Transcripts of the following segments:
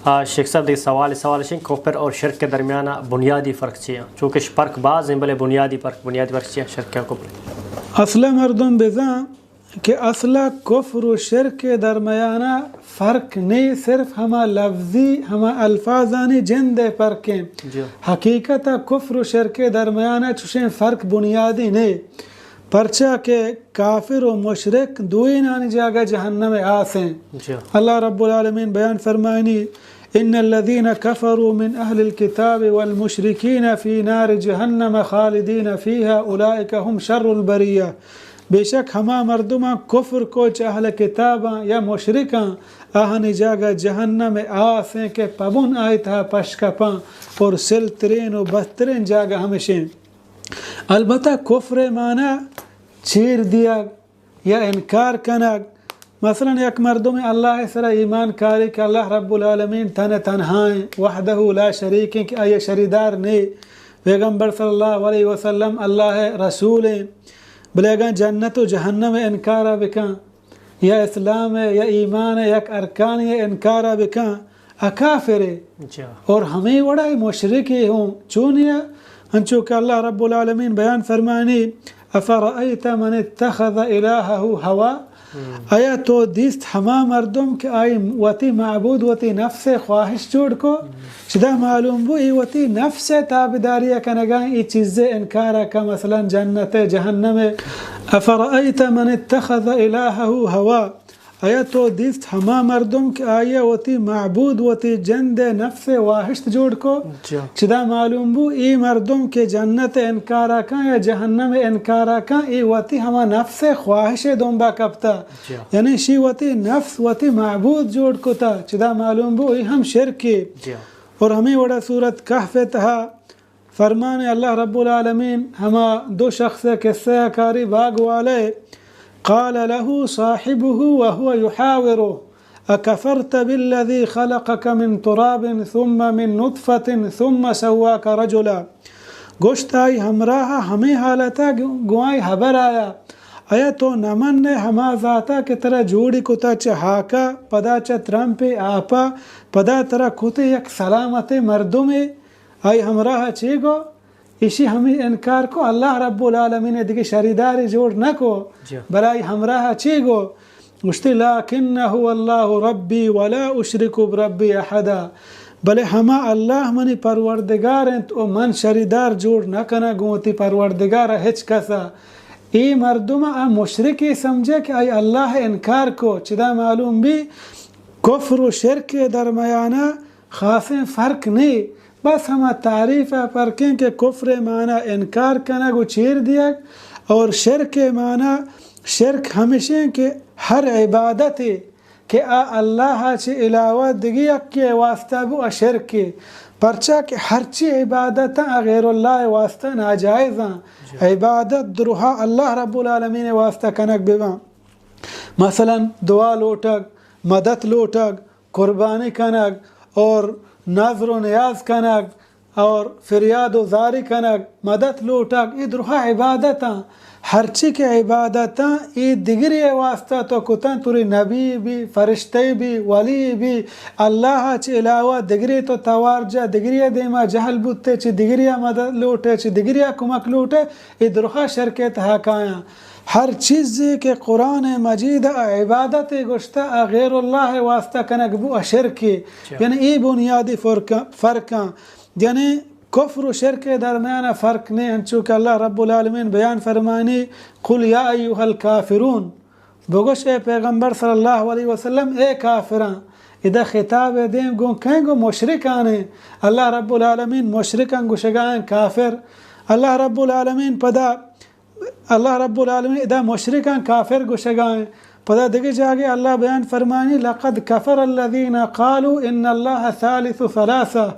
آ، شیخ صاحب، دیگہ سوال، سوال اش انت، کفر اور شرک کے درمیان بنیادی فرق چی ہیں؟ چونکہ فرق باز ہیں، بلے بنیادی فرق، بنیادی فرق چی ہیں شرک اور کفر؟ اصل مردم بزاں کہ اصل کفر و شرک درمیان فرق نہیں، صرف ہما لفظی، ہما الفاظانی جند فرق ہیں۔ جی۔ حقیقت کفر و شرک درمیان چوشیں فرق بنیادی نہیں، پرچا کہ کافر و مشرک دوئینانی جاگہ جہنم آس ہیں۔ جی۔ اللہ رب العالمین بیان فرمائنی، ان الذين كفروا من اهل الكتاب والمشركين في نار جهنم خالدين فيها اولئك هم شر البريه۔ بے شک ہما مردماں کفر کو چہ اہل کتاباں یا مشرکاں، آہانی جاگہ جہنم آس ہیں کہ پبن آئی تہا پشکپاں، اور سل ترین و بدترین جاگہ ہمشیں۔ البتہ کفر معنی چیر دیگ یا انکار کنگ۔ مثلاً یک مردم اللہ سرا ایمان کاری کہ اللہ رب العالمین تن تنہا ہیں، وحدہ لا شریک ہیں، کہ آئی شریدار نے، پیغمبر صلی اللہ علیہ وسلم اللہ رسول ہیں، بلے اگاں جنت و جہنم انکارا بکن، یا اسلام یا ایمان یک ارکانی انکارا بکن، اکافرے۔ جا۔ اور ہمیں وڑا مشرکے ہوں، چونیا؟ انچو کہ اللہ رب العالمین بیان فرمانی، افرأیت من اتخذ الہہ ہوا؟ ہم۔ آیا تو دیست ہما مردم کہ آئی وتی معبود وتی نفس خواہش جوڑ کو؟ ہم۔ چدا معلوم بو ای وتی نفس تابداری کنگا ای چیز انکار کا، مثلاً جنت جہنم۔ افرأیت من اتخذ الہہ ہوا؟ آیا تو دیست ہما مردم کہ آئی ء وتی معبود وتی جند ء نفس ء واہشت جوڑ کو؟ جا۔ چدا معلوم بو اے مردم کہ جنت ء انکارا کن یا جہنم ء انکارا کن، اے وتی ہما نفس ء خواہش ء دمبا کپتا۔ جا۔ یعنی شی وتی نفس وتی معبود جوڑ کتا، چدا معلوم بو اے ہم شرکے۔ جا۔ اور ہمیں وڑا سورت کہف ء تہا فرمان اللہ رب العالمین ہما دو شخص ء قصہ ء کاری باگ والے، قال له صاحبه وهو يحاوره، اکفرت بالذي خلقك من تراب ثم من نطفة ثم سواك رجلا۔ گوشت آئی ہمراہ ہمیں حالتا گوائیں حبر آیا، آیا تو نمن ہما ذاتا کہ ترا جوڑی کتا چہ ہاکا، پدا چہ ترمپے آپا، پدا ترا کتے یک سلامت مردمے؟ آئی ہمراہ چے گو؟ ایشی ہمیں انکار کو، اللہ رب العالمین دگہ شریداری جوڑ نہ کو۔ جی۔ بلے آئی ہمراہ چے گو؟ گوشتی، لکنہ اللہ ربی ولا اشرک بربی احدا۔ بلے ہما اللہ منی پروردگار انت و من شریدار جوڑ نہ کناں گوں وتی پروردگار ہچ کسا۔ اے مردم آ مشرکے سمجھے کہ آئی اللہ انکار کو۔ چدا معلوم بی کفر و شرک درمیانہ خاصیں فرق نے، بس ہما تعریف ء فرقیں کہ کفر ء معنی انکار کنگ و چیر دیگ، اور شرک ء معنی، شرک ہمشیں کہ ہر عبادتے کہ آ اللہ ء چہ علاوہ دگہ یکے ء واسطہ بو، آ شرکے، پرچا کہ ہرچی عبادتاں آ غیر اللہ ء واسطہ ناجائزاں۔ جی۔ عبادت درہا اللہ رب العالمین ء واسطہ کنگ بباں۔ مثلاً دعا لوٹگ، مدد لوٹگ، قربانی کنگ اور نذر و نیاز کنگ اور فریاد و زاری کنگ، مدد لوٹگ، اے درہا عبادتاں۔ ہرچی کہ عبادتاں اے دگرے ء واسطہ تو کتاں، توری نبی بی، فرشتے بی، ولی بی، اللہ ء چہ علاوہ دگرے تو توار جا، دگرے ء دیما جہل بوتے، چہ دگرے ء مدد لوٹے، چہ دگرے ء کمک لوٹے، اے درہا شرک ء تہا کایاں۔ ہر چیزے کہ قرآن مجید ء عبادت ء گوشتہ، آ غیر اللہ ء واسطہ کنگ بو، آ شرکے۔ جی۔ یعنی اے بنیادی فرق، فرقاں۔ یعنی کفر و شرک ء درمیان ء فرق نے، انچو کہ اللہ رب العالمین بیان فرمانی، قل یا ایھا الکافرون، بگوش اے پیغمبر صلی اللہ علیہ وسلم، اے کافراں۔ ادا خطاب ء دیم گوں کہیں؟ گوں مشرکانے۔ اللہ رب العالمین مشرکاں گوشگائیں کافر۔ اللہ رب العالمین پدا اللہ رب العالمین ادا مشرکاں کافر گوشگا ہیں۔ پدا دگہ جاگے اللہ بیان فرمانی، لقد کفر الذین قالوا ان اللہ ثالث ثلاثہ۔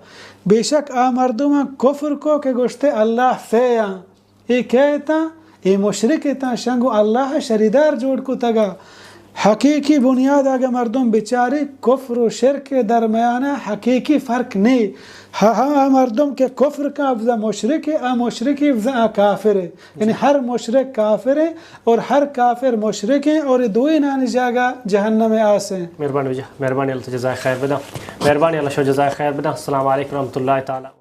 بے شک آ مردماں کفر کو کہ گوشتے اللہ سے آں۔ اے کئے اتاں؟ اے مشرک اتاں، شنگو اللہ شریدار جوڑ کتگا۔ حقیقی بنیاد اگہ مردم بچاری، کفر و شرک درمیان حقیقی فرق نی۔ ہا، ہا، ہا مردم کہ کفر کا افزا مشرک ہے، آ مشرکی افزا آ کافر ہے۔ یعنی ہر مشرک کافر ہے اور ہر کافر مشرک ہے اور یہ دوئی نانی جاگہ جہنم آس ہیں۔ مہربانی وجہ، مہربانی، اللہ جزائے خیر بداں۔ مہربانی، اللہ شو جزائے خیر بداں۔ السلام علیکم ورحمۃ اللہ تعالی۔